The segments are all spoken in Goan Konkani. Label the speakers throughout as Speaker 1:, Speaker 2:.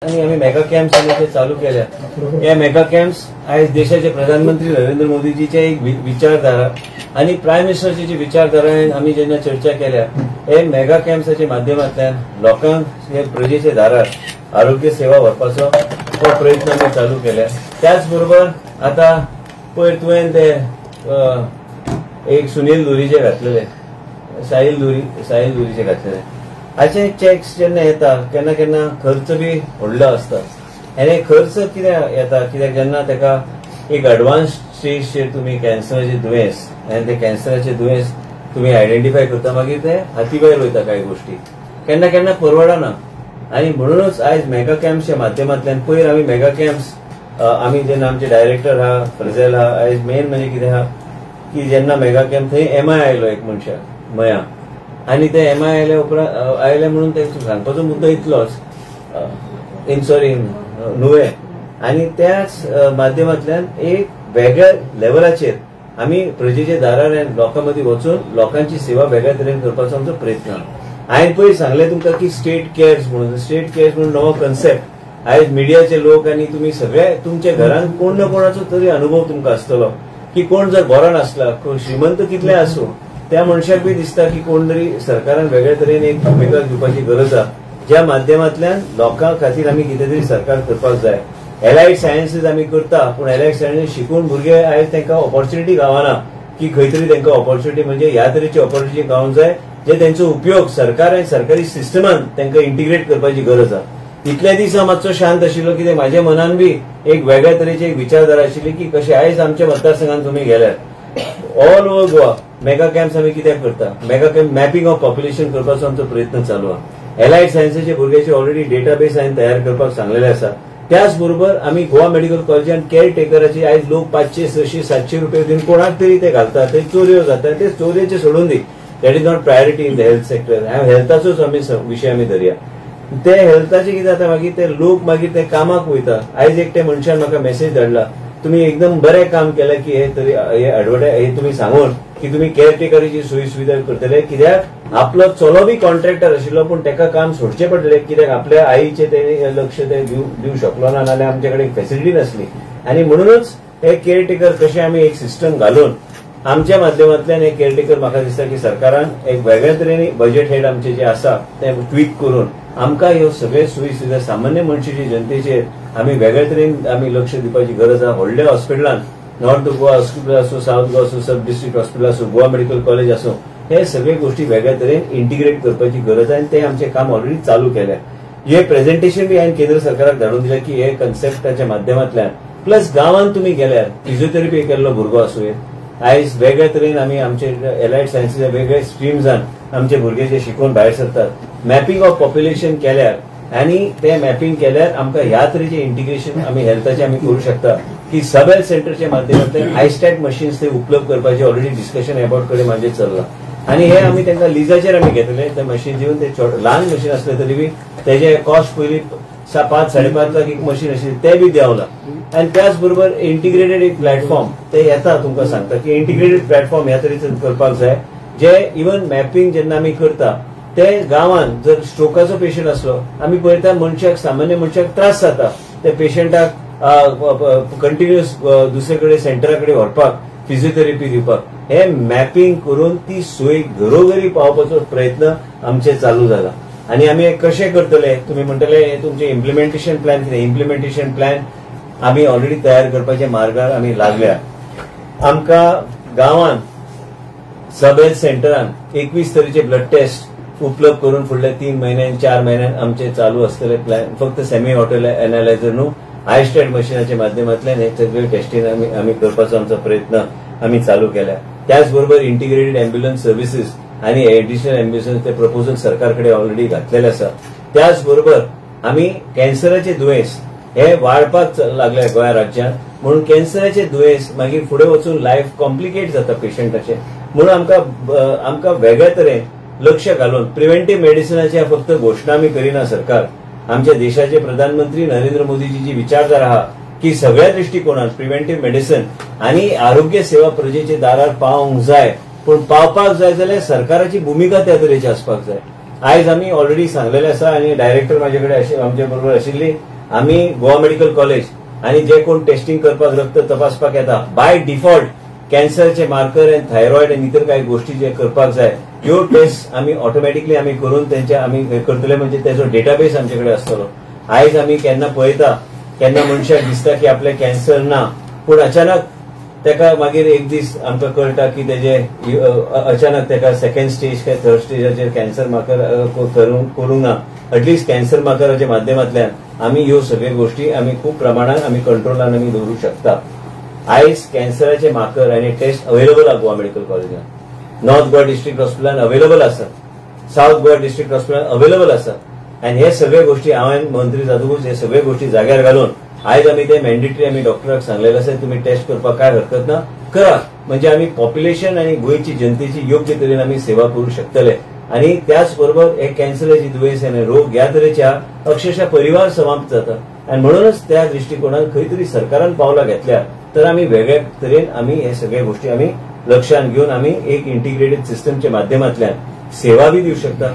Speaker 1: आनी आमी मेगा कॅम्प्स आमी ते चालू केल्या. हे मेगा कॅम्प्स आयज देशाचे प्रधानमंत्री नरेंद्र मोदीजीचे एक विचारधारा आनी प्रायम मिनिस्टरची जी विचारधारा आमी जेन्ना चर्चा केल्या, हे मेगा कॅम्प्साच्या माध्यमांतल्यान लोकांक हे प्रजेचे दारार आरोग्य सेवा व्हरपाचो हो प्रयत्न आमी चालू केल्या. त्याच बरोबर आता पयर तुवें ते एक सुनील दुरीचे घातलेले, साहिल दुरीचे घातलेले, अशे चॅक्स जेन्ना येता केन्ना केन्ना खर्च बी व्हडलो आसता. आनी खर्च कित्याक येता, कित्याक जेन्ना ताका एक एडवान्स स्टेजचेर तुमी कॅन्सराचे दुयेंस आनी ते कॅन्सराचे दुयेंस तुमी आयडेंटिफाय करता, मागीर ते हाती भायर वयता. कांय गोश्टी केन्ना केन्ना परवडना. आनी म्हणूनच आयज मेगा कॅम्प्सच्या माध्यमांतल्यान पयर आमी मेगा कॅम्प्स आमी जेन्ना आमचे डायरेक्टर आहा फ्रजेल आहा, आयज मेन म्हणजे कितें आहा की जेन्ना मेगा कॅम्प थंय एमआय आयलो एक मनशाक मया, आनी ते एमआय आयल्या उपरांत आयले म्हणून ते सांगपाचो मुद्दो इतलोच इन सॉरी नुवें, आनी त्याच माध्यमांतल्यान एक वेगळ्या लेवलाचेर आमी प्रजेच्या दारार आनी लोकां मदीं वचून लोकांची सेवा वेगळ्या तरेन करपाचो आमचो प्रयत्न. हांवें पयर सांगलें तुमकां की स्टेट केअर्स म्हणून, स्टेट केअर्स म्हणून नवो कन्सेप्ट आयज मिडियाचे लोक आनी तुमी सगळे तुमच्या घरान कोण ना कोणाचो तरी अनुभव तुमकां आसतलो की कोण जर बरो नासला, श्रीमंत कितले आसूं, त्या मनशाक बी दिसता की कोण तरी सरकारान वेगळ्या तरेन एक भुमिका घेवपाची गरज आसा, ज्या माध्यमांतल्यान लोकां खातीर आमी कितें तरी सरकार करपाक जाय. एलायड सायन्सीस आमी करता, पूण एलायड सायन्सीस शिकून भुरगे आयज तांकां ऑपॉर्च्युनिटी गावना की खंय तरी तांकां ऑपॉर्च्युनिटी म्हणजे ह्या तरेची ऑपॉर्च्युनिटी गावंक जाय जे तांचो उपयोग सरकार आनी सरकारी सिस्टमान तांकां इंटिग्रेट करपाची गरज आसा. इतले दीस हांव मातसो शांत आशिल्लो कित्याक म्हाज्या मनान बी एक वेगळ्या तरेची एक विचारधारा आशिल्ली की कशें आयज आमच्या मतदारसंघान तुमी गेल्यार all over Goa mega camps आमी कित्याक करता, mega camp mapping of population करपाचो आमचो प्रयत्न चालू आहा. एलायड सायन्सीचे भुरग्याचे ऑलरेडी डेटाबेस हांवें तयार करपाक सांगलेले आसा. त्याच बरोबर आमी गोवा मेडिकल कॉलेजान केअर टेकराची आयज लोक 500, 600, 700 रुपये दिवन कोणाक तरी ते घालतात, ते चोरयो जाता, ते चोरयेचे सोडून दी, that is not priority in the health sector. हेल्थाचोच आमी विशय आमी धरया. ते हेल्थाचे कितें जाता मागीर ते लोक मागीर ते कामाक वयता. आयज एकटे मनशान म्हाका मेसेज धाडला, तुमी एकदम बरें काम केलें की हे तरी हे एडवर्टायज हे तुमी सांगून की तुमी केअरटेकरीची सोयी सुविधा करतले, कित्याक आपलो चलो बी कॉन्ट्रॅक्टर आशिल्लो पूण ताका काम सोडचें पडलें कित्याक आपल्या आईचें ते लक्ष ते दिवं शकलो ना, नाल्यार आमचे कडेन फेसिलिटी नासली. आनी म्हणूनच हे केअरटेकर कशें आमी एक सिस्टम घालून आमच्या माध्यमांतल्यान हे केअरटेकर म्हाका दिसता की सरकारान एक वेगळ्या तरेन बजेट हेड आमचे जे आसा ते ट्वीक करून आमकां ह्यो सगळे सोयी सुविधा सामान्य मनशाची जनतेचेर आमी वेगळ्या तरेन आमी लक्ष दिवपाची गरज आसा. व्हडल्या हॉस्पिटलान नॉर्थ गोवा हॉस्पिटल आसूं, सावथ गोवा आसूं, सब डिस्ट्रिक्ट हॉस्पिटल आसूं, गोवा मेडिकल कॉलेज आसूं, हे सगळे गोष्टी वेगळ्या तरेन इंटिग्रेट करपाची गरज आसा आनी ते आमचें काम ऑलरेडी चालू केलें. हे प्रेझेंटेशन बी हांवें केंद्र सरकाराक धाडून दिलें की हे कन्सेप्टाच्या माध्यमांतल्यान प्लस गांवांत तुमी गेल्यार फिजियोथेरपी केल्लो भुरगो आसूं येत, आयज वेगळ्या तरेन आमी आमचे एलायड सायन्सीच्या वेगळ्या स्ट्रीम्सान आमचे भुरगे जे शिकून भायर सरतात, मॅपिंग ऑफ पॉप्युलेशन केल्यार आनी ते मॅपिंग केल्यार आमकां ह्या तरेचें इंटिग्रेशन आमी हेल्थाचें आमी करूं शकता की सब हेल्थ सेंटरच्या माध्यमांतल्यान आयस्टॅट मशीन्स ते उपलब्ध करपाचें ऑलरेडी डिस्कशन एबॉट कडेन म्हाजें चल्लां. आनी हे आमी तांकां लिजाचेर आमी घेतले ते मशीन दिवन, ते ल्हान मशीन आसले तरी बी तेजे कॉस्ट पयलीं 5, 5.5 लाख एक मशीन आशिल्लें ते बी देंवलां. आनी त्याच बरोबर इंटिग्रेटेड एक प्लॅटफॉर्म ते येता, तुमकां सांगता की इंटिग्रेटेड प्लॅटफॉर्म ह्या तरेचो करपाक जाय जे इवन मॅपिंग जेन्ना आमी करता ते गांवांत जर स्ट्रोकाचो पेशंट आसलो आमी पळयता मनशाक सामान्य मनशाक त्रास जाता ते पेशंटाक कंटिन्युअस दुसरे कडेन सेंटरा कडेन व्हरपाक फिजियोथेरपी दिवपाक, हे मॅपिंग करून ती सोय घरोघरी पावपाचो प्रयत्न आमचे चालू जाला. आनी आमी हे कशें करतले तुमी म्हणटले हे तुमचें इम्प्लिमेंटेशन प्लॅन कितें, इम्प्लिमेंटेशन प्लॅन आमी ऑलरेडी तयार करपाच्या मार्गार आमी लागल्या. आमकां गांवांत सब हेल्थ सेंटरान 21 तरेचे ब्लड टेस्ट उपलब्ध करून फुडले 3 म्हयन्यान 4 म्हयन्यान आमचे चालू आसतले प्लॅन. फक्त सेमी ऑटो एनालायझर न्हू, आयस्टॅट मशिनाच्या माध्यमांतल्यान हे सगळे टेस्टींग आमी करपाचो आमचो प्रयत्न आमी चालू केल्या. त्याच बरोबर इंटिग्रेटेड एम्ब्युलन्स सर्विसीस आनी एडिशनल एम्ब्युलन्स ते प्रपोजल सरकार कडेन ऑलरेडी घातलेले आसा. त्याच बरोबर आमी कॅन्सराचे दुयेंस हे वाडपाक लागले गोंया राज्यांत, म्हणून कॅन्सराचे दुयेंस मागीर फुडें वचून लायफ कॉम्प्लिकेट जाता पेशंटाचें, म्हणून आमकां वेगळ्या तरेन लक्ष घालून प्रिव्हेंटीव मेडिसिनाची फक्त घोशणा आमी करिना. सरकार आमच्या देशाचे प्रधानमंत्री नरेंद्र मोदीजी विचारधारा आहा की सगळ्या दृष्टिकोनान प्रिव्हेंटीव मेडिसिन आनी आरोग्य सेवा प्रजेचे दारार पावंक जाय, पूण पावपाक जाय जाल्यार सरकाराची भुमिका त्या तरेची आसपाक जाय. आयज आमी ऑलरेडी सांगलेले आसा आनी डायरेक्टर म्हाजे कडेन आमचे बरोबर आशिल्ली आमी गोवा मेडिकल कॉलेज आनी जे कोण टेस्टिंग करपाक रक्त तपासपाक येता बाय डिफॉल्ट कॅन्सरचे मार्कर आनी थायरॉयड आनी इतर काही गोष्टी जे करपाक जाय ह्यो टेस्ट आमी ऑटोमॅटिकली आमी करून तेंचे आमी करतले, म्हणजे तेजो डेटाबेस आमचे कडेन आसतलो. आयज आमी केन्ना पळयता केन्ना मनशाक दिसता की आपले कॅन्सर ना, पूण अचानक तेका मागीर एक दीस आमकां कळटा की तेजे अचानक तेका सेकंड स्टेज काय थर्ड स्टेजाचेर कॅन्सर मार्कर करूंक ना. एटलिस्ट कॅन्सर मार्कराच्या माध्यमांतल्यान आमी ह्यो सगळ्यो गोष्टी आमी खूब प्रमाणात आमी कंट्रोलान आमी दवरूं शकता. आयज कॅन्सराचे मार्कर आनी टेस्ट अवेलेबल आहा गोवा मेडिकल कॉलेजान, नॉर्थ गोवा डिस्ट्रिक्ट हॉस्पिटलान अवेलेबल आसा, सावथ गोवा डिस्ट्रिक्ट हॉस्पिटलान अवेलेबल आसा. आनी हे सगळे गोष्टी हांवें मंत्री जातकूच हे सगळे गोष्टी जाग्यार घालून आयज आमी ते मॅन्डेटरी आमी डॉक्टराक सांगलेले आसा तुमी टेस्ट करपाक काय हरकत ना, करा, म्हणजे आमी पॉप्युलेशन आनी गोंयची जनतेची योग्य तरेन आमी सेवा करूं शकतले. आनी त्याच बरोबर हे कॅन्सराची दुयेंस आनी रोग ह्या तरेच्या अक्षरशः परिवार समाप्त जाता आनी म्हणूनच त्या दृष्टिकोनान खंय तरी सरकारान पावलां घेतल्या तर आमी वेगळ्या तरेन आमी हे सगळे गोष्टी आमी लक्षात घेवन आमी एक इंटिग्रेटेड सिस्टमच्या माध्यमांतल्यान सेवा बी दिवं शकता.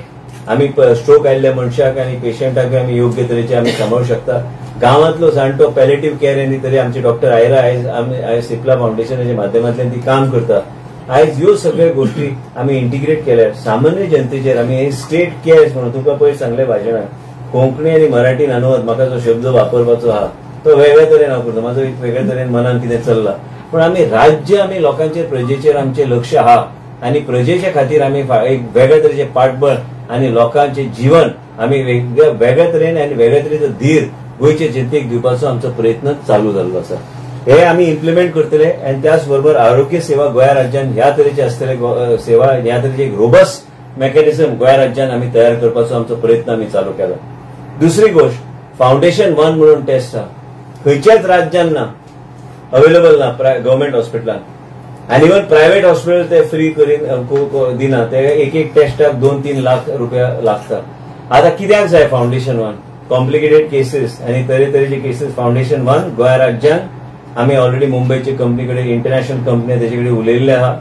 Speaker 1: आमी स्ट्रोक आयिल्ल्या मनशाक आनी पेशंटाक आमी योग्य तरेचे आमी सांबाळूं शकता. गांवांतलो जाणटो पॅलेटीव केअर आनी तरी आमचे डॉक्टर आयरा आयज आमी आयज सिप्ला फावंडेशनाच्या माध्यमांतल्यान ती काम करता. आयज ह्यो सगळ्यो गोष्टी आमी इंटिग्रेट केल्यार सामान्य जनतेचेर आमी हे स्टेट केअर्स म्हणून तुमकां पयर सांगले भाशणान कोंकणी आनी मराठीन अनुवाद म्हाका जो शब्द वापरपाचो आहा तो वेगळ्या तरेन हांव करता, म्हाजो एक वेगळ्या तरेन मनान कितें चल्ला, पूण आमी राज्य आमी लोकांचेर प्रजेचेर आमचें लक्ष आहा आनी प्रजेच्या खातीर आमी एक वेगळ्या तरेचें पाठबळ आनी लोकांचें जीवन आमी वेगळ्या तरेन आनी वेगळ्या तरेचो धीर गोंयचे जनतेक दिवपाचो आमचो प्रयत्न चालू जाल्लो आसा. हे आमी इम्प्लिमेंट करतले आनी त्याच बरोबर आरोग्य सेवा गोंया राज्यान ह्या तरेचे आसतले सेवा ह्या तरेचे एक रोबस्ट मेकॅनिझम गोंया राज्यान आमी तयार करपाचो आमचो प्रयत्न आमी चालू केला. दुसरी गोष्ट फावंडेशन वन म्हणून टेस्ट आहा, खंयच्याच राज्यान ना अवेलेबल ना गव्हर्मेंट हॉस्पिटलान आनी इवन प्रायव्हेट हॉस्पिटल ते फ्री करीन दिना, ते एक एक टेस्टाक 2-3 लाख रुपया लागता. आतां कित्याक जाय फावंडेशन वन? कॉम्प्लिकेटेड केसीस आनी तरेतरेचे केसीस फावंडेशन वन गोंया राज्यान आमी ऑलरेडी मुंबयचे कंपनी कडेन इंटरनॅशनल कंपनी तेजे कडेन उलयल्ले आहा.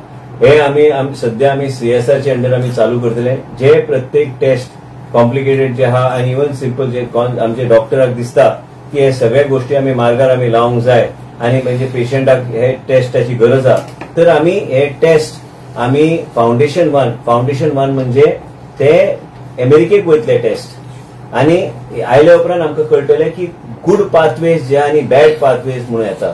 Speaker 1: हे आमी सद्या आमी सीएसआरच्या अंडर आमी चालू करतले, जे प्रत्येक टेस्ट कॉम्प्लिकेटेड जे आहा आनी इवन सिंपल जे आमचे डॉक्टराक दिसता की हे सगळ्या गोष्टी आमी मार्गार आमी लावंक जाय आनी म्हणजे पेशंटाक हे टेस्टाची गरज आहा तर आमी हे टेस्ट आमी फावंडेशन वन म्हणजे ते अमेरिकेक वयतले टेस्ट आनी आयल्या उपरांत आमकां कळटलें की गुड पाथवेज जे आनी बॅड पाथवेज म्हणून येता,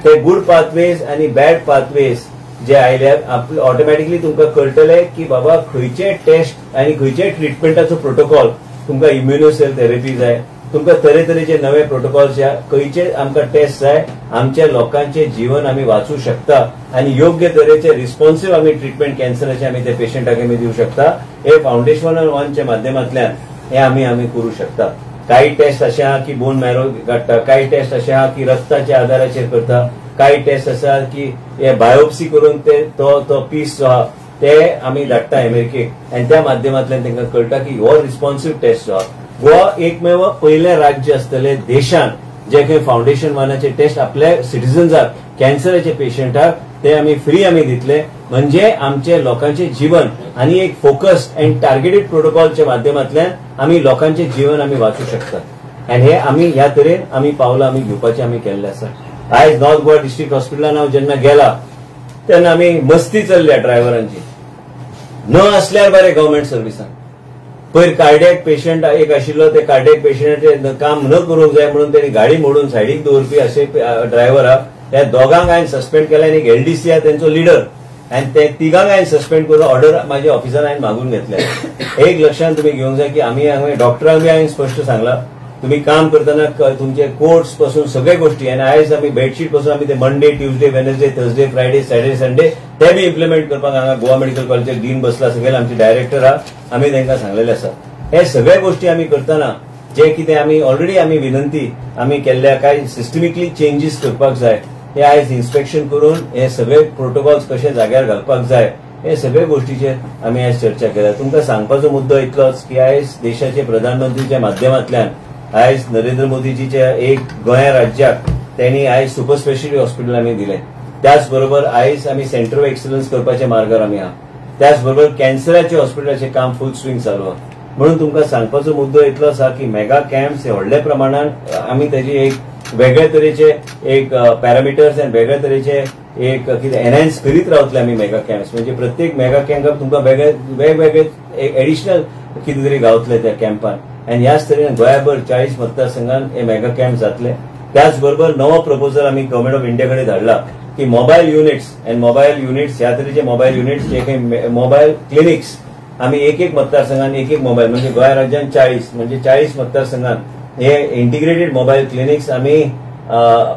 Speaker 1: ते गुड पाथवेज आनी बॅड पाथवेज जे आयल्यार ऑटोमॅटिकली तुमकां कळटलें की बाबा खंयचे टेस्ट आनी खंयचे ट्रिटमेंटाचो प्रोटोकॉल तुमकां इम्युनोसेल थेरपी जाय, तुमकां तरेतरेचे नवे प्रोटोकॉल खंयचे आमकां टेस्ट जाय, आमच्या लोकांचे जीवन आमी वाचूं शकता आनी योग्य तरेचे रिस्पॉन्सिव आमी ट्रिटमेंट कॅन्सराचे आमी त्या पेशंटाक आमी दिवं शकता. हे फावंडेशन वनच्या माध्यमांतल्यान हे आमी आमी करूं शकता. काही टेस्ट अशे आहा की बोन मॅरो काडटा, काही टेस्ट अशे आहा की रक्ताच्या आधाराचेर करता, काही टेस्ट आसा की हे बायोप्सी करून ते तो तो पीस जो आहा ते आमी धाडटा अमेरिकेक आनी त्या माध्यमांतल्यान तांकां कळटा की हो रिस्पॉन्सिव टेस्ट जो आहा. गोवा एकमेव पयलें राज्य आसतलें देशान जे खंय फावंडेशन वनाचे टेस्ट आपल्या सिटीजन्साक कॅन्सराचे पेशंटाक ते आमी फ्री आमी दितले, म्हणजे आमचे लोकांचे जीवन आनी एक फोकस अँड टार्गेटेड प्रोटोकॉलच्या माध्यमांतल्यान आमी लोकांचे जीवन आमी वाचूं शकता. आनी हे आमी ह्या तरेन आमी पावलां आमी घेवपाचें आमी केल्लें आसा. आयज नॉर्थ गोवा डिस्ट्रिक्ट हॉस्पिटलान हांव जेन्ना गेला तेन्ना आमी मस्ती चल्ल्या ड्रायव्हरांची, न आसल्यार बरें गव्हर्मेंट सर्विसान. पयर कार्डियक पेशंट एक आशिल्लो, ते कार्डियक पेशंटाचें काम न करूंक जाय म्हणून तेणी गाडी मोडून सायडीक दवरपी अशे ड्रायव्हर आहा. त्या दोगांक हांवें सस्पेंड केले आनी एक एलडीसी आहा तेंचो लिडर आनी ते तिगांक हांवें सस्पेंड करून ऑर्डर म्हाज्या ऑफिसान हांवें मागून घेतल्या. एक लक्षांत तुमी घेवंक जाय की आमी हांवें डॉक्टरांक बी हांवें स्पश्ट सांगलां तुमी काम करतना तुमचे कोट्स पासून सगळे गोष्टी आनी आयज आमी बेडशीट पासून आमी ते Monday Tuesday Wednesday Thursday Friday Saturday Sunday ते बी इम्प्लिमेंट करपाक हांगा गोवा मेडिकल कॉलेजीचे डीन बसला, सगळे आमचे डायरेक्टर आहा, आमी तांकां सांगलेले आसा. हे सगळे गोष्टी आमी करतना जे कितें आमी ऑलरेडी आमी विनंती आमी केल्ल्या कांय सिस्टमिकली चेंजीस करपाक जाय, हे आयज इन्स्पेक्शन करून हे सगळे प्रोटोकॉल्स कशे जाग्यार घालपाक जाय हे सगळे गोष्टीचेर आमी आयज चर्चा केल्या. तुमकां सांगपाचो मुद्दो इतलोच की आयज देशाचे प्रधानमंत्रीच्या माध्यमांतल्यान आयज नरेंद्र मोदीजीच्या एक गोंया राज्याक त्यांनी आयज सुपर स्पेशलिटी हॉस्पिटल आमी दिलें, त्याच बरोबर आयज आमी सेंटर ऑफ एक्सलन्स करपाच्या मार्गार आमी आहा, त्याच बरोबर कॅन्सराचे हॉस्पिटलाचें काम फूल स्विंग चालू आहा. म्हणून तुमकां सांगपाचो मुद्दो इतलो आसा की मेगा कॅम्प्स हे व्हडल्या प्रमाणान आमी तेजी एक वेगळे तरेचे एक पॅरामिटर्स आनी वेगळे तरेचे एक कितें एनहान्स करीत रावतले आमी मेगा कॅम्प्स. म्हणजे प्रत्येक मेगा कॅम्पाक तुमकां वेगवेगळे एडिशनल कितें तरी गावतले त्या कॅम्पान. आनी ह्याच तरेन गोंयाभर 40 मतदारसंघान हे मेगा कॅम्प जातले. त्याच बरोबर नवो प्रपोजल आमी गव्हर्मेंट ऑफ इंडिया कडेन धाडला की मोबायल युनिट्स आनी मोबायल युनिट्स ह्या तरेचे मोबायल युनिट्स जे काही मोबायल क्लिनिक्स आमी एक एक मतदारसंघान एक एक मोबायल म्हणजे गोंय राज्यान 40 म्हणजे 40 मतदारसंघान हे इंटिग्रेटेड मोबायल क्लिनिक्स आमी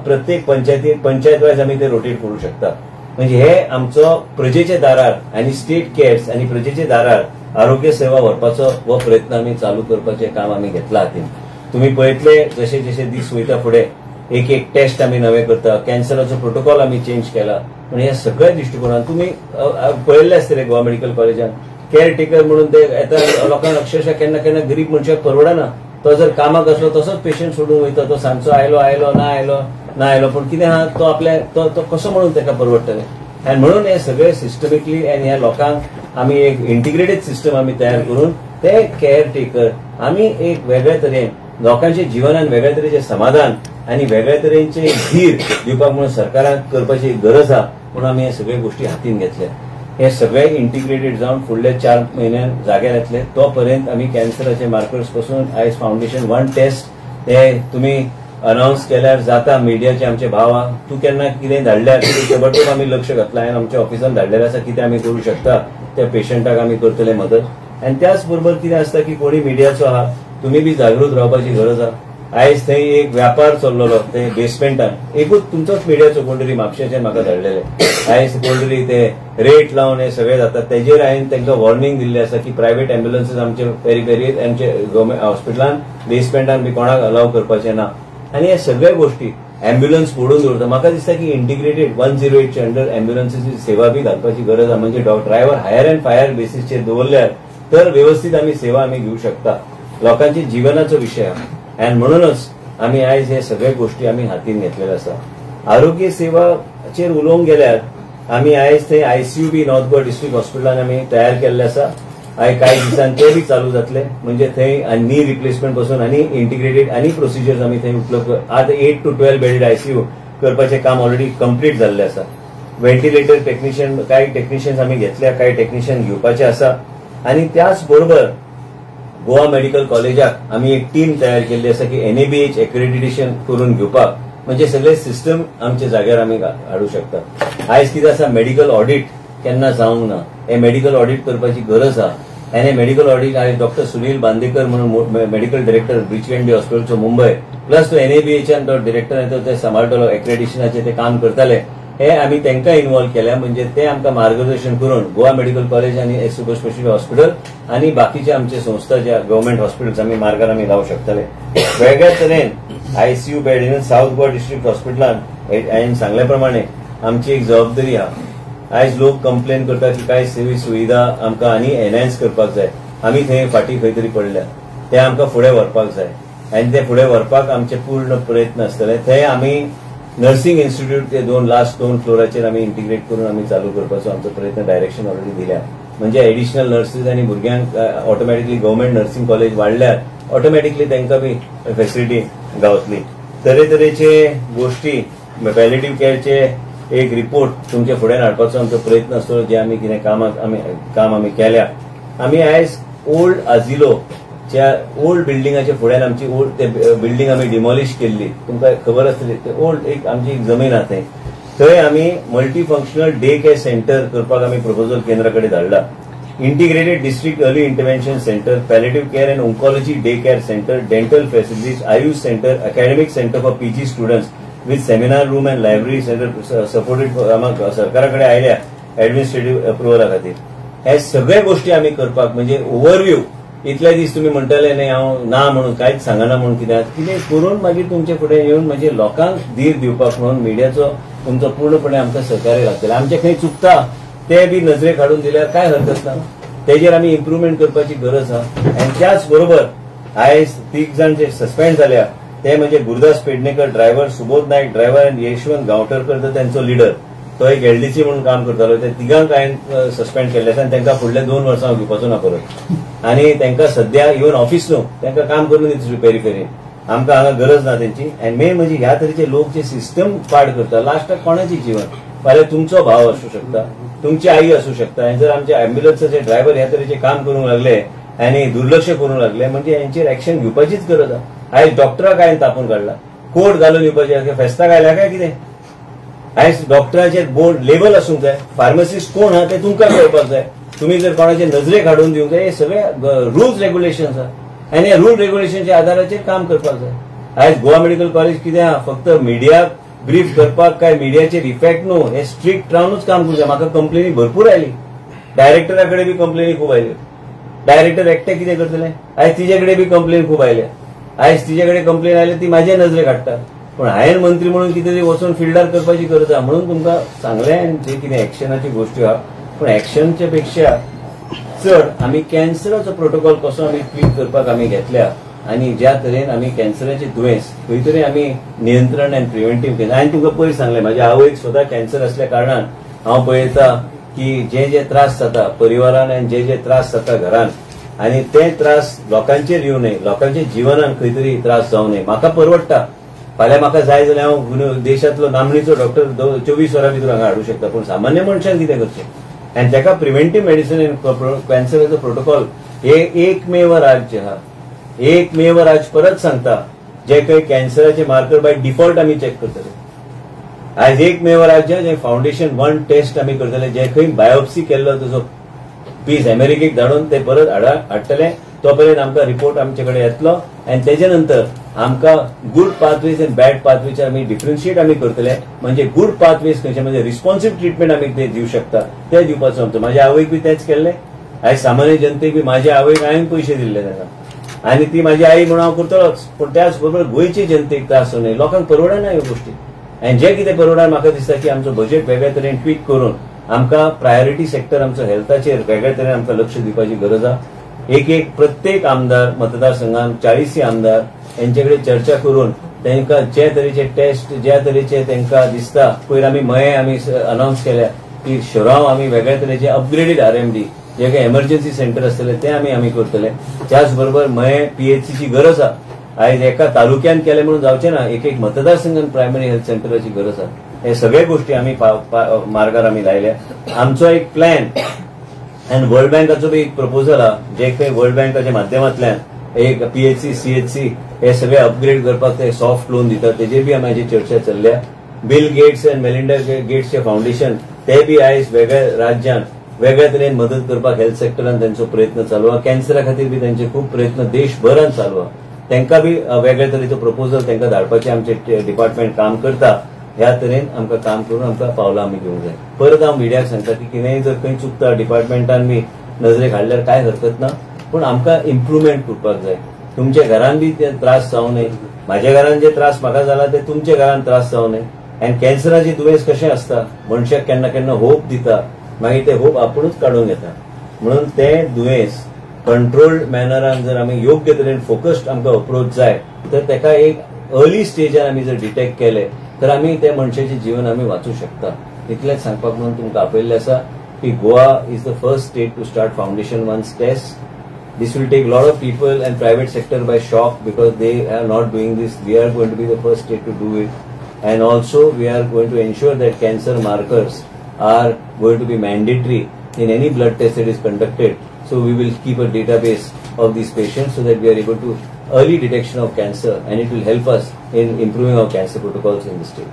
Speaker 1: प्रत्येक पंचायत वायज आमी ते रोटेट करू शकता. म्हणजे हे आमचो प्रजेच्या दारार आनी स्टेट केअर्स आनी प्रजेच्या दारार आरोग्य सेवा व्हरपाचो हो प्रयत्न आमी चालू करपाचें काम आमी घेतला हातीन. तुमी पळयतले जशे जशे दीस वयता फुडें एक एक टेस्ट आमी नवे करता, कॅन्सराचो प्रोटोकॉल आमी चेंज केला. म्हणजे ह्या सगळ्या दृश्टिकोनान तुमी पळयल्ले आसतले गोवा मेडिकल कॉलेजान केअर टेकर म्हणून ते येता लोकांक अक्षरशः केन्ना केन्ना गरीब मनशाक परवडना, तो जर कामाक आसलो तसोच पेशंट सोडून वयता, तो सांजचो आयलो आयलो ना आयलो ना आयलो, पूण कितें आहा तो आपल्या तो कसो म्हणून ताका परवडटलें. आनी म्हणून हे सगळे सिस्टमिकली आनी ह्या लोकांक आमी एक इंटिग्रेटेड सिस्टम आमी तयार करून ते केअर टेकर आमी एक वेगळे तरेन लोकांच्या जिवनान वेगळे तरेचें समाधान आनी वेगळे तरेचे धीर दिवपाक म्हणून सरकारान करपाची गरज आहा म्हणून आमी हे सगळे गोष्टी हातीन घेतले. हे सगळे इंटिग्रेटेड जावन फुडल्या 4 म्हयन्यान जाग्यार येतले. तो पर्यंत आमी कॅन्सराचे मार्कर्स पासून आयज फावंडेशन 1 टेस्ट ते तुमी अनावन्स केल्यार जाता. मिडियाचे आमचे भाव आहा, तूं केन्ना कितें धाडल्यार जबरदस्त आमी लक्ष घातलां आनी आमच्या ऑफिसान धाडलेलें आसा कितें आमी करूं शकता त्या पेशंटाक आमी करतले मदत. आनी त्याच बरोबर कितें आसता की कोणी मिडियाचो आहा तुमी बी जागृत रावपाची गरज आहा. आयज थंय एक व्यापार चल्लेलो ते बेसमेंटान एकूच तुमचोच मिडियाचो कोण तरी म्हापशेच्यान म्हाका धाडलेले आयज कोण तरी ते रेट लावन हे सगळे जाता तेजेर हांवें तांकां वॉर्निंग दिल्लें आसा की प्रायव्हेट एम्ब्युलन्सीस आमचे पेरी पेरी आमचे गव्हर्मेंट हॉस्पिटलान बेसमेंटान बी कोणाक अलाव करपाचें ना. आनी हे सगळे गोष्टी एम्ब्युलन्स फोडून दवरता. म्हाका दिसता की इंटिग्रेटेड 108च्या अंडर एम्ब्युलन्सीची सेवा बी घालपाची गरज आहा. म्हणजे ड्रायव्हर हायर अँड फायर बेसीसचेर दवरल्यार तर व्यवस्थीत आमी सेवा आमी घेवंक शकता. लोकांच्या जिवनाचो विशय आहा आनी म्हणूनच आमी आयज हे सगळे गोष्टी आमी हातीन घेतलेले आसा. आरोग्य सेवाचेर उलोवंक गेल्यार आमी आयज थंय आयसीयू बी नॉर्थ गोवा डिस्ट्रिक्ट हॉस्पिटलान आमी तयार केल्ले आसा. आयज कांय दिसान ते बी चालू जातले. म्हणजे थंय नी रिप्लेसमेंट पासून आनी इंटिग्रेटेड आनी प्रोसिजर्स आमी थंय उपलब्ध. आतां 8 to 12 bedded ICU करपाचें काम ऑलरेडी कंप्लीट जाल्लें आसा. व्हेंटिलेटर टेक्निशियन कांय टेक्निशियन्स आमी घेतल्या, कांय टेक्निशियन घेवपाचे आसा. आनी त्याच बरोबर गोवा मेडिकल कॉलेजाक आमी एक टीम तयार केल्ली आसा की एनएबीएच एक्रेडिटेशन करून घेवपाक म्हणजे सगळे सिस्टम आमच्या जाग्यार आमी हाडूं शकता. आयज कितें आसा मेडिकल ऑडिट केन्ना जावंक ना, हे मेडिकल ऑडिट करपाची गरज आहा. आनी मेडिकल ऑडिट आयज डॉक्टर सुनील बांदेकर म्हणून मेडिकल डिरेक्टर ब्रीच कँडी हॉस्पिटलचो मुंबय प्लस तो एनएबीएच्यान तो डिरेक्टर तो ते सांबाळटलो एक्रेडिशनाचें ते काम करताले. हे आमी तांकां इन्वॉल्व केल्या म्हणजे ते आमकां मार्गदर्शन करून गोवा मेडिकल कॉलेज आनी सुपर स्पेशलिटी हॉस्पिटल आनी बाकीचे आमचे संस्था ज्या गव्हर्मेंट हॉस्पिटल्स आमी मार्गार आमी लावंक शकतले. वेगळ्या तरेन ICU bed even south Goa district हॉस्पिटलान हांवें सांगल्या प्रमाणे आमची एक जबाबदारी आहा. आयज लोक कंप्लेन करता की कांय सेवी सुविधा आमकां आनी एनहान्स करपाक जाय. आमी थंय फाटीं खंय तरी पडल्या, ते आमकां फुडें व्हरपाक जाय आनी ते फुडें व्हरपाक आमचे पूर्ण प्रयत्न आसतले. थंय आमी नर्सिंग इन्स्टिट्यूट ते लास्ट दोन फ्लोराचेर आमी इंटिग्रेट करून आमी चालू करपाचो आमचो प्रयत्न डायरेक्शन ऑलरेडी दिल्या. म्हणजे एडिशनल नर्सीस आनी भुरग्यांक ऑटोमॅटिकली गव्हर्मेंट नर्सिंग कॉलेज वाडल्यार ऑटोमॅटिकली तांकां बी फेसिलिटी गावतली. तरेतरेचे गोष्टी पॅलेटिव्ह केअरचे एक रिपोर्ट तुमच्या फुड्यान हाडपाचो आमचो प्रयत्न आसतलो. जे आमी कितें काम आमी केल्या. आमी आयज ओल्ड आजिलो च्या ओल्ड बिल्डिंगाच्या फुड्यान आमची ओल्ड ते बिल्डिंग आमी डिमॉलिश केल्ली तुमकां खबर आसतली. ते ओल्ड एक आमची एक जमीन आहा थंय थंय आमी मल्टीफंक्शनल डे केअर सेंटर करपाक आमी प्रपोजल केंद्रा कडेन धाडला. Integrated district early intervention centre, palliative care and oncology day care centre, dental facilities, AYUSH centre, academic centre for PG students with seminar room and library centre supported सरकारा कडेन आयल्या ऍडमिनिस्ट्रेटिव्ह अप्रुव्हला खातीर. हे सगळे गोष्टी आमी करपाक म्हणजे ओव्हरव्यू इतले दीस तुमी म्हणटले न्ही हांव ना म्हणून कांयच सांगना म्हणून कित्याक कितें करून मागीर तुमचे फुडें येवन म्हणजे लोकांक धीर दिवपाक म्हणून मिडियाचो तुमचो पूर्णपणे आमकां सहकार्य लागतलें. आमचें खंय चुकता ते बी नजरेक हाडून दिल्यार कांय हरकत ना, तेजेर आमी इम्प्रुवमेंट करपाची गरज आहा. आनी त्याच बरोबर आयज 3 जाण जे सस्पेंड जाल्या ते म्हणजे गुरुदास पेडणेकर ड्रायव्हर, सुबोध नायक ड्रायव्हर आनी यशवंत गांवटरकर तर त्यांचो लिडर. तो एक एलडीसी म्हणून काम करतालो, ते तिगांक हांवें सस्पेंड केल्ले आसा आनी तांकां फुडले 2 वर्सां हांव घेवपाचो ना परत. आनी तांकां सद्या इवन ऑफिस न्हू, तांकां काम करून दिता पेरिफेरीन, आमकां हांगा गरज ना तेंची. आनी मेन म्हणजे ह्या तरेचे लोक जे सिस्टम पाड करता, लास्टाक कोणाची जीवन, फाल्यां तुमचो भाव आसूं शकता, तुमची आई आसूं शकता. आनी जर आमचे ॲम्ब्युलन्साचे ड्रायव्हर ह्या तरेचे काम करूंक लागले आनी दुर्लक्ष करूंक लागले म्हणजे हेंचेर एक्शन घेवपाचीच गरज आसा. आयज डॉक्टराक हांवें तापून काडला, कोट घालून येवपाचें, फेस्ताक आयल्या काय कितें? आयज डॉक्टराचेर बोर्ड लेबल आसूंक जाय, फार्मासिस्ट कोण आहा ते तुमकां कळपाक जाय, तुमी जर कोणाचे नजरेक हाडून दिवंक जाय. हे सगळे रुल्स रेग्युलेशन आसा आनी ह्या रूल रेग्युलेशनच्या आधाराचेर काम करपाक जाय. आयज गोवा मेडिकल कॉलेज कितें आहा, फक्त मिडियाक ब्रीफ करपाक काय मिडियाचेर इफेक्ट न्हू, हे स्ट्रिक्ट रावनूच काम करूंक जाय. म्हाका कंप्लेनी भरपूर आयली, डायरेक्टरा कडेन बी कंप्लेनी खूब आयल्यो. डायरेक्टर एकटे कितें करतले? आयज तिजे कडेन बी कंप्लेन खूब आयल्या, आयज तिजे कडेन कंप्लेन आयल्या ती म्हाजे नजरेक हाडटा. पूण हांवें मंत्री म्हणून कितें तरी वचून फिल्डार करपाची गरज आहा. म्हणून तुमकां सांगलें जे कितें एक्शनाची गोश्टी आहा, पूण एक्शनच्या पेक्षा चड आमी कॅन्सराचो प्रोटोकॉल कसो आमी ट्रीट करपाक आमी घेतल्या आनी ज्या तरेन आमी कॅन्सराचे दुयेंस खंय तरी आमी नियंत्रण आनी प्रिव्हेंटीव केलें. हांवें तुमकां पयर सांगलें, म्हाज्या आवयक स्वता कॅन्सर आसल्या कारणान हांव पळयता की जे जे त्रास जाता परिवारान आनी जे जे त्रास जाता घरान, आनी ते त्रास लोकांचेर येवं नये, लोकांच्या जिवनान खंय तरी त्रास जावं नये. म्हाका परवडटा, फाल्यां म्हाका जाय जाल्यार हांव देशांतलो नामणीचो डॉक्टर 24 वरां भितर हांगा हाडूं शकता, पूण सामान्य मनशान कितें करचें? आनी ताका प्रिव्हेंटीव मेडिसिन कॅन्सराचो प्रोटोकॉल हे एकमेव राज्य आहा, एकमेव राज्य. परत सांगता, जे काही कॅन्सराचे मार्कर बाय डिफॉल्ट आमी चॅक करतले. आयज एकमेव राज्य जे फावंडेशन 1 टेस्ट आमी करतले, जे खंय बायोप्सी केल्लो ताजो पीस अमेरिकेक धाडून ते परत हाडटले, तो पर्यंत आमकां रिपोर्ट आमचे कडेन येतलो. आनी तेजे नंतर आमकां गुड पाथवेज आनी बॅड पाथवेज आमी डिफरन्शिएट आमी करतले. म्हणजे गुड पाथवेज खंयचे म्हणजे रिस्पॉन्सिव ट्रिटमेंट आमी ते दिवं शकता, ते दिवपाचो आमचो. म्हाज्या आवयक बी तेंच केल्लें, आयज सामान्य जनतेक बी म्हाज्या आवयक हांवें पयशे दिल्ले ताका, आनी ती म्हाजी आई म्हणून हांव करतलोच. पूण त्याच बरोबर गोंयचे जनतेक त्रास जावं नये, लोकांक परवडना ह्यो गोश्टी. आनी जे कितें परवडना म्हाका दिसता की आमचो बजेट वेगळ्या तरेन ट्वीक करून आमकां प्रायोरिटी सेक्टर आमचो हेल्थाचेर वेगळ्या तरेन आमकां लक्ष दिवपाची गरज आहा. एक एक प्रत्येक आमदार मतदारसंघान 40 आमदार यांचे कडेन चर्चा करून तांकां जे तरेचे टेस्ट ज्या तरेचे तांकां दिसता. पयर आमी मये आमी अनावन्स केल्या की शिरांव आमी वेगळ्या तरेचे अपग्रेडेड RMD जे काही एमर्जन्सी सेंटर आसतले ते आमी आमी करतले. त्याच बरोबर मये PHCची गरज आहा. आयज एका तालुक्यान केलें म्हणून जावचें ना, एक एक मतदारसंघान प्रायमरी हेल्थ सेंटराची गरज आहा. हे सगळे गोष्टी आमी मार्गार आमी लायल्या. आमचो एक प्लॅन आनी वर्ल्ड बँकाचो बी एक प्रपोजल आहा, जे खंय वर्ल्ड बँकाच्या माध्यमांतल्यान एक PHC CHC हे सगळे अपग्रेड करपाक ते सॉफ्ट लोन दितात, तेजेर बी आमची चर्चा चल्ल्या. बिल गेट्स आनी मेलिंडा गेट्सचे फावंडेशन ते बी आयज वेगळ्या राज्यान वेगळ्या तरेन मदत करपाक हेल्थ सेक्टरान तेंचो प्रयत्न चालू आहा. कॅन्सरा खातीर बी तेंचे खूब प्रयत्न देशभरान चालू आहा. तांकां बी वेगळ्या तरेचो प्रपोजल तांकां धाडपाचें आमचें डिपार्टमेंट काम करता. ह्या तरेन आमकां काम करून आमकां पावलां आमी घेवंक जाय. परत हांव मिडियाक सांगता की कितेंय जर खंय चुकता डिपार्टमेंटान बी नजरेक हाडल्यार कांय हरकत ना, पूण आमकां इम्प्रुवमेंट करपाक जाय. तुमच्या घरान बी ते त्रास जावं नये, म्हाज्या घरान जे त्रास म्हाका जाला ते तुमच्या घरान त्रास जावं नये. आनी कॅन्सराचे दुयेंस कशें आसता, मनशाक केन्ना केन्ना होप दिता, मागीर ते होप आपुणूच काडून घेता. म्हणून ते दुयेंस कंट्रोल्ड मॅनरान जर आमी योग्य तरेन फोकस्ड आमकां अप्रोच जाय तर ताका एक अर्ली स्टेजार आमी जर डिटेक्ट केले तर आमी त्या मनशाचें जीवन आमी वाचूं शकता. इतलेंच सांगपाक म्हणून तुमकां आपयल्लें आसा की Goa is the first state to start foundation 1 test. This will take a lot of people and private sector by shock because they are not doing this. We are going to be the first state to do it. And also we are going to ensure that cancer markers are going to be mandatory in any blood test that is conducted. So we will keep a database of these patients so that we are able to early detection of cancer, and it will help us in improving our cancer protocols in the state.